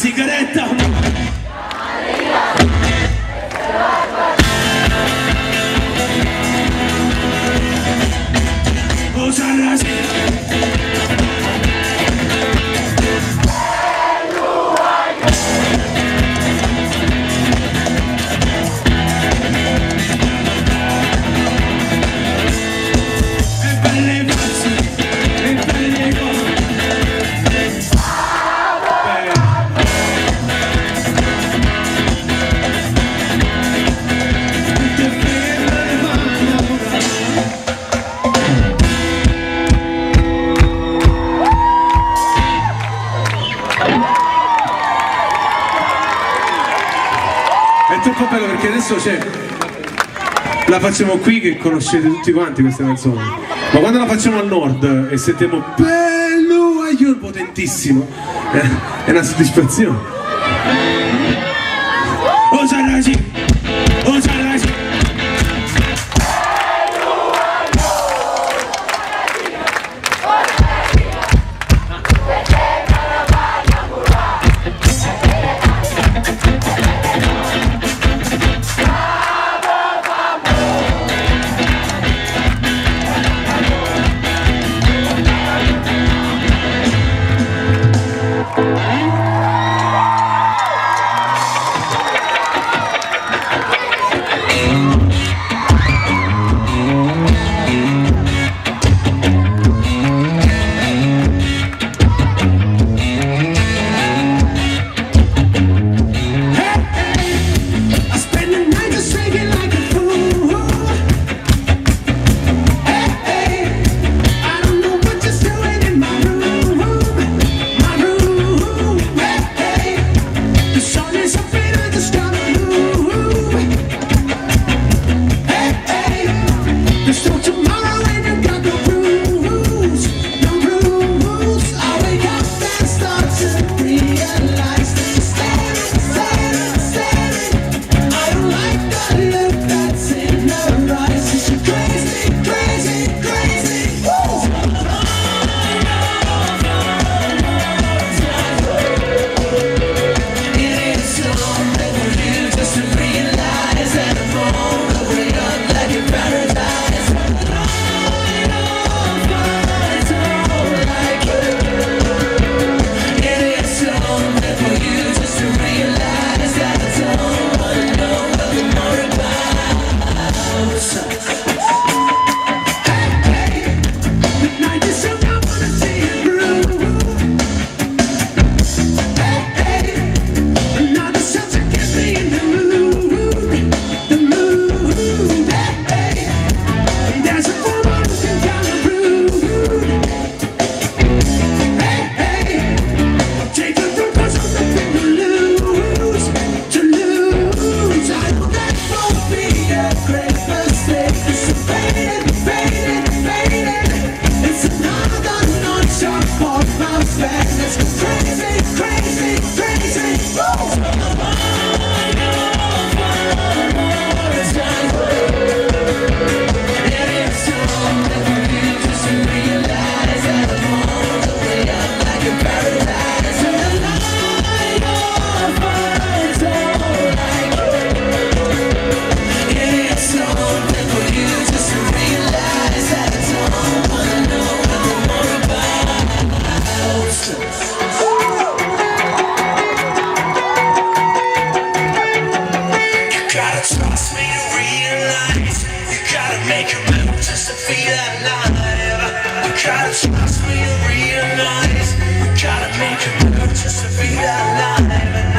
Sigaretta. Oh, Sarrasi. E belle pazze, e belle cose. Beh. Tutte femmine fanno È troppo bello perché adesso c'è. La facciamo qui che conoscete tutti quanti questa canzone. Ma quando la facciamo al nord e sentiamo bello aiuto potentissimo, è una soddisfazione. Oh Sarrasi! Oh Sarrasi! I spend the night just thinking like a fool. Hey, hey, I don't know what you're doing in my room, my room. Hey, hey, the sun is up and I just gotta move. Hey, hey, there's no tomorrow and you got no rules, no rules. I wake up and start to realize that you're staring, staring, staring. I don't like the look that's in her eyes. She's crazy, crazy, crazy. Woo! It is something for you just to realize that I'm on the way up like a paradise. Like you. It is something for you just to realize that I don't wanna know nothing more about us. Hey, hey, the night is young, I wanna see it through. Hey, hey, another shot to get me in the mood, the mood. Hey, hey, there's a woman looking kinda rude. Hey, hey, take the road 'cause I'm nothing to lose, to lose. I know that won't be a great mistake. It's a faded, faded, faded. It's another notch up on my back. Let's go crazy, crazy, crazy. Woo! It is something for you just to realize that I'm on the way up like a paradise. And the light of finds all like you. It is something for you just to realize that I don't wanna know nothing more about us. You gotta trust me to realize you gotta make a move just to feel alive. You gotta trust me to realize you gotta make a move just to feel alive.